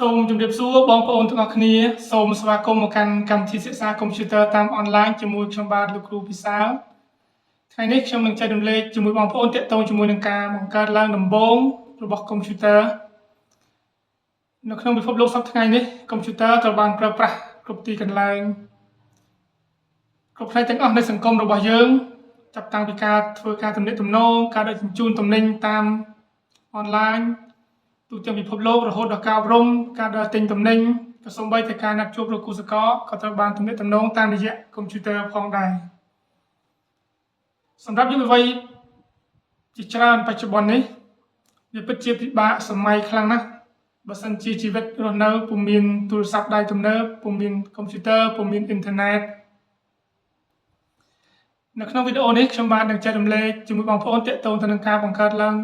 សូមជម្រាបសួរបងប្អូនទាំងអស់គ្នាសូមស្វាគមន៍មកកាន់កម្មវិធីសិក្សាកុំព្យូទ័រតាមអនឡាញជាមួយខ្ញុំបាទលោកគ្រូពិសាលថ្ងៃនេះខ្ញុំនឹងចែករំលែកជាមួយបងប្អូនទាក់ទងជាមួយនឹងការបង្កើតឡើងដំបូងរបស់កុំព្យូទ័រនៅក្នុងពិភពលោកសប្តាហ៍ថ្ងៃនេះកុំព្យូទ័រត្រូវបានប្រើប្រាស់គ្រប់ទីកន្លែងគ្រប់ផ្នែកទាំងអស់នៃសង្គមរបស់យើងចាប់តាំងពីការធ្វើការទំនាក់ទំនងការដឹកជញ្ជូនទំនិញតាមអនឡាញទូទាំងពិភពលោករហូតដល់ការអប់រំការដើរទិញទំនិញក៏សូម្បីតែការណាត់ជួបរកគូសកលក៏ត្រូវបានទំនាក់ទំនងតាមរយៈកុំព្យូទ័រផងដែរសម្រាប់យុវវ័យជាច្រើនបច្ចុប្បន្ននេះវាពិតជាពិបាកសម័យខ្លាំងណាស់បើសិនជាជីវិតរស់នៅពុំមានទូរស័ព្ទដៃទំនើបពុំមានកុំព្យូទ័រពុំមានអ៊ីនធឺណិតនៅក្នុងវីដេអូនេះខ្ញុំបាទនឹងចែករំលែកជាមួយបងប្អូនទាក់ទងទៅនឹងការបង្កើតឡើង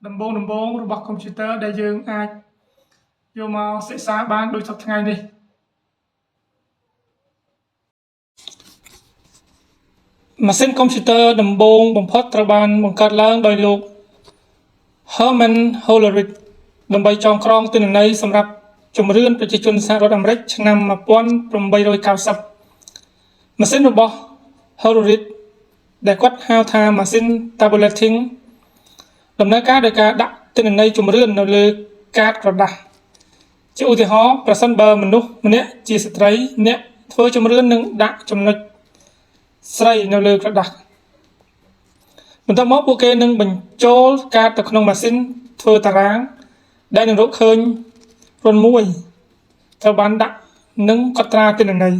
ដំបូងដំបូងរបស់កុំព្យូទ័រដែលយើងអាចយកមកសិក្សាបានដូចសព្វថ្ងៃនេះម៉ាស៊ីនកុំព្យូទ័រដំបូងបំផុតត្រូវបានបង្កើតឡើងដោយលោក Herman Hollerith ដើម្បីចងក្រងទិន្នន័យសម្រាប់ជំរឿនប្រជាជនសហរដ្ឋអាមេរិកឆ្នាំ1890ម៉ាស៊ីនរបស់ Hollerith ដែលគាត់ហៅថាម៉ាស៊ីន tabulating ដំណើរការដោយការដាក់ទិន្នន័យជំរឿននៅលើកាតក្រដាសជាឧទាហរណ៍ប្រសិនបើមនុស្សម្នាក់ជាស្ត្រីអ្នកធ្វើជំរឿននឹងដាក់ចំណុចស្រីនៅលើក្រដាសបន្ទាប់មកពួកគេនឹងបញ្ចូលកាតទៅក្នុងម៉ាស៊ីនធ្វើតារាងដែលនឹងរកឃើញរន្ធមួយត្រូវបានដាក់និងកត់ត្រាទិន្នន័យ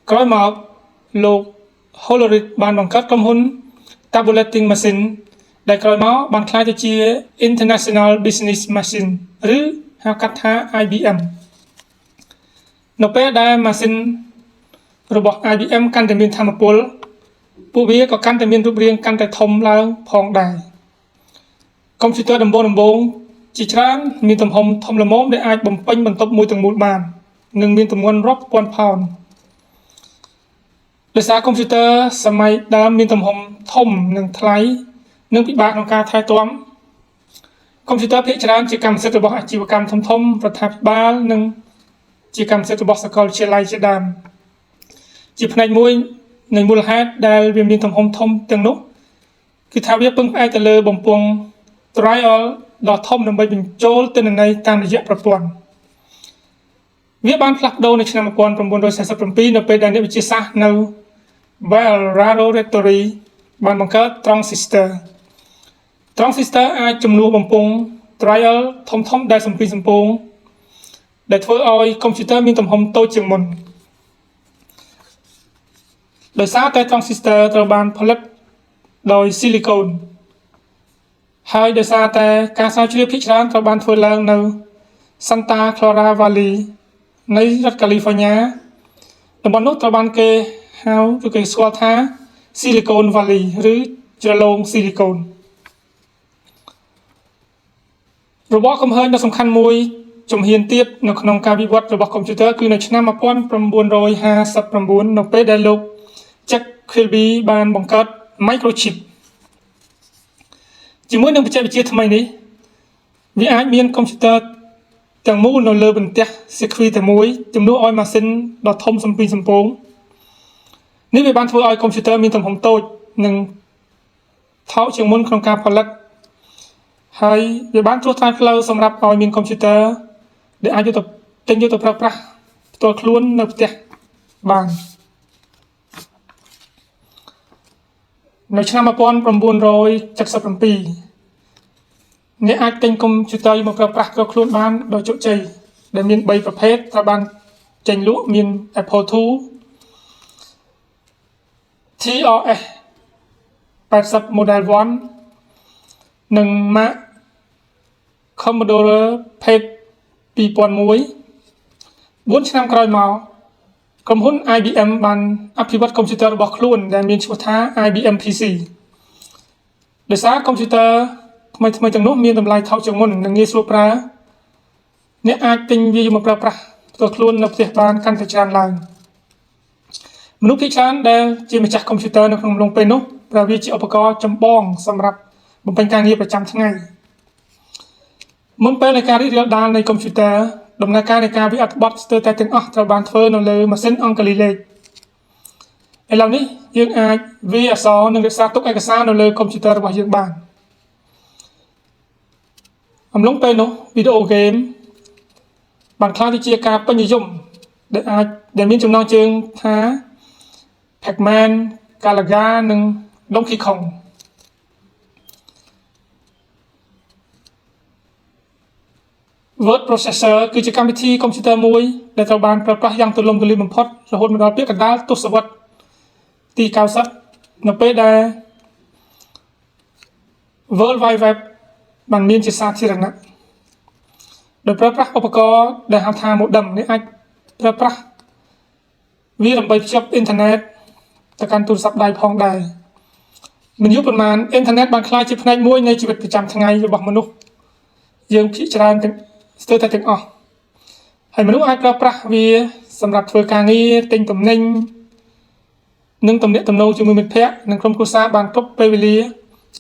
ក្រោយមកលោក Hollerith បានបង្កើតក្រុមហ៊ុន Tabulating Machine ដែលក្រោយមកបានក្លាយទៅជា International Business Machine ឬហៅកាត់ថា IBM នៅពេលដែលម៉ាស៊ីនរបស់ IBM កាន់តែមានថាមពលពួកវាក៏កាន់តែមានរូបរាងកាន់តែធំឡើងផងដែរកុំព្យូទ័រដំបូងៗជាច្រើនមានទំហំធំល្មមដែលអាចបំពេញបន្ទប់មួយទាំងមូលបាននិងមានទម្ងន់រាប់ពាន់ផោនដោយសារកុំព្យូទ័រសម័យដើមមានទំហំធំនិងថ្លៃនិងពិបាកក្នុងការថែទាំកុំព្យូទ័រភាគច្រើនជាកម្មសិទ្ធិរបស់អាជីវកម្មធំៗរដ្ឋាភិបាលនិងជាកម្មសិទ្ធិរបស់សាកលវិទ្យាល័យជាដើមជាផ្នែកមួយនៃមូលហេតុដែលវាមានទំហំធំទាំងនោះគឺថាវាពឹងផ្អែកទៅលើបំពង់ trial ដ៏ធំដើម្បីបញ្ចូលទិន្នន័យតាមរយៈប្រព័ន្ធវាបានផ្លាស់ប្ដូរនៅឆ្នាំ1947នៅពេលដែលអ្នកវិទ្យាសាស្ត្រនៅ Bell Laboratory បានបង្កើត Transistor Transistor អាចជំនួសបំពង់ trial ធំៗដែលសំពីងសំពងដែលធ្វើឲ្យកុំព្យូទ័រមានទំហំតូចជាងមុនដោយសារតែ Transistor ត្រូវបានផលិតដោយស៊ីលីកូនហើយដោយសារតែការស្រាវជ្រាវភាគច្រើនត្រូវបានធ្វើឡើងនៅ Santa Clara Valley នៃរដ្ឋកាលីហ្វ័រញ៉ាតំបន់នោះត្រូវបានគេហៅឬគេស្គាល់ថា Silicon Valley ឬជ្រលងស៊ីលីកូនរបបកំហើញដ៏សំខាន់មួយជំហានទៀតនៅក្នុងការវិវត្តរបស់កុំព្យូទ័រគឺនៅឆ្នាំ1959នៅពេលដែលលោក Jack Kilby បានបង្កើត Microchip ជាមួយនឹងបច្ចេកវិទ្យាថ្មីនេះវាអាចមានកុំព្យូទ័រទាំងមូលនៅលើបន្ទះសៀគ្វីតែមួយជំនួសឲ្យម៉ាស៊ីនដ៏ធំសំពីងសំពងនេះវាបានធ្វើឲ្យកុំព្យូទ័រមានទំហំតូចនិងថោកជាងមុនក្នុងការផលិតហើយវាបានត្រួសត្រាយផ្លូវសម្រាប់ឲ្យមានកុំព្យូទ័រដែលអាចយកទៅទិញយកទៅប្រើប្រាស់ផ្ទាល់ខ្លួននៅផ្ទះបាននៅឆ្នាំ1977អ្នកអាចទិញកុំព្យូទ័រមកប្រើប្រាស់ផ្ទាល់ខ្លួនបានដោយជោគជ័យដែលមាន3ប្រភេទត្រូវបានចេញលក់មាន Apple II TRS 80 Model 1និង Mac Commodore PET 2001 4ឆ្នាំក្រោយមកក្រុមហ៊ុន IBM បានអភិវឌ្ឍកុំព្យូទ័ររបស់ខ្លួនដែលមានឈ្មោះថា IBM PC ដោយសារកុំព្យូទ័រថ្មីៗទាំងនោះមានតម្លៃថោកជាងមុននិងងាយស្រួលប្រើអ្នកអាចទិញវាយកមកប្រើប្រាស់ផ្ទាល់ខ្លួននៅផ្ទះបានកាន់តែច្រើនឡើងមនុស្សភាគច្រើនដែលជាម្ចាស់កុំព្យូទ័រនៅក្នុងអំឡុងពេលនោះប្រើវាជាឧបករណ៍ចម្បងសម្រាប់បំពេញការងារប្រចាំថ្ងៃមុនពេលនៃការរីករាលដាលនៃកុំព្យូទ័រ ដំណើរការនៃការវាយអត្ថបទស្ទើរតែទាំងអស់ត្រូវបានធ្វើនៅលើម៉ាស៊ីនអង្គុលីលេខឥឡូវនេះយើងអាចវាយអក្សរនិងរក្សាទុកឯកសារនៅលើកុំព្យូទ័ររបស់យើងបានអំឡុងពេលនោះវីដេអូហ្គេមបានក្លាយទៅជាការពេញនិយមដែលអាចដែលមានចំណងជើងថា Pac-Man, Galaga និង Donkey Kong។ Word Processor គឺជាកម្មវិធីកុំព្យូទ័រមួយដែលត្រូវបានប្រើប្រាស់យ៉ាងទូលំទូលាយបំផុតរហូតមកដល់ពាក់កណ្ដាលទសវត្សរ៍ទី90នៅពេលដែល World Wide Web បានមានជាសាធារណៈដោយប្រើប្រាស់ឧបករណ៍ដែលហៅថា modem នេះអាចប្រើប្រាស់វាដើម្បីភ្ជាប់អ៊ីនធឺណិតទៅកាន់ទូរស័ព្ទដៃផងដែរមិនយូរប៉ុន្មានអ៊ីនធឺណិតបានក្លាយជាផ្នែកមួយនៃជីវិតប្រចាំថ្ងៃរបស់មនុស្សយើងភាគច្រើនទាំងស្ទើរតែទាំងអស់ហើយមនុស្សអាចប្រើប្រាស់វាសម្រាប់ធ្វើការងារទិញទំនិញនិងទំនាក់ទំនងជាមួយមិត្តភ័ក្តិនិងក្រុមគ្រួសារបានគ្រប់ពេលវេលា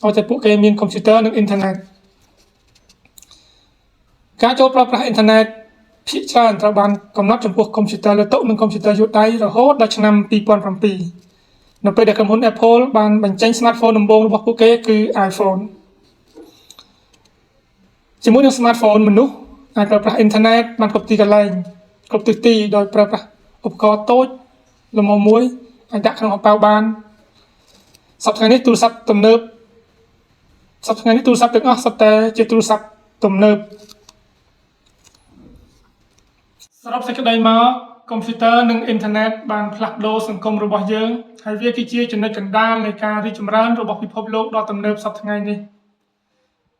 ឲ្យតែពួកគេមានកុំព្យូទ័រនិងអ៊ីនធឺណិតការចូលប្រើប្រាស់អ៊ីនធឺណិតភាគច្រើនត្រូវបានកំណត់ចំពោះកុំព្យូទ័រលើតុនិងកុំព្យូទ័រយួរដៃរហូតដល់ឆ្នាំ2007នៅពេលដែលក្រុមហ៊ុន Apple បានបញ្ចេញ smartphone ដំបូងរបស់ពួកគេគឺ iPhone។ ជាមួយនឹង smartphone មនុស្សអាចប្រើប្រាស់អ៊ីនធឺណិតបានគ្រប់ទីកន្លែងគ្រប់ទិសទីដោយប្រើប្រាស់ឧបករណ៍តូចល្មមមួយអាចដាក់ក្នុងហោប៉ៅបានសប្តាហ៍នេះទូរស័ព្ទទំនើបសប្តាហ៍នេះទូរស័ព្ទទាំងអស់សុទ្ធតែជាទូរស័ព្ទទំនើបសរុបសេចក្តីមកកុំព្យូទ័រនិងអ៊ីនធឺណិតបានផ្លាស់ប្ដូរសង្គមរបស់យើងហើយវាគឺជាចំណុចកណ្ដាលនៃការរីកចម្រើនរបស់ពិភពលោកដ៏ទំនើបសព្វថ្ងៃនេះ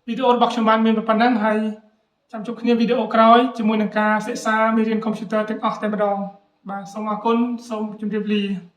វីដេអូរបស់ខ្ញុំបានមានប៉ុណ្ណឹងហើយចាំជួបគ្នាវីដេអូក្រោយជាមួយនឹងការសិក្សាមេរៀនកុំព្យូទ័រទាំងអស់តែម្ដងបាទសូមអរគុណសូមជម្រាបលា។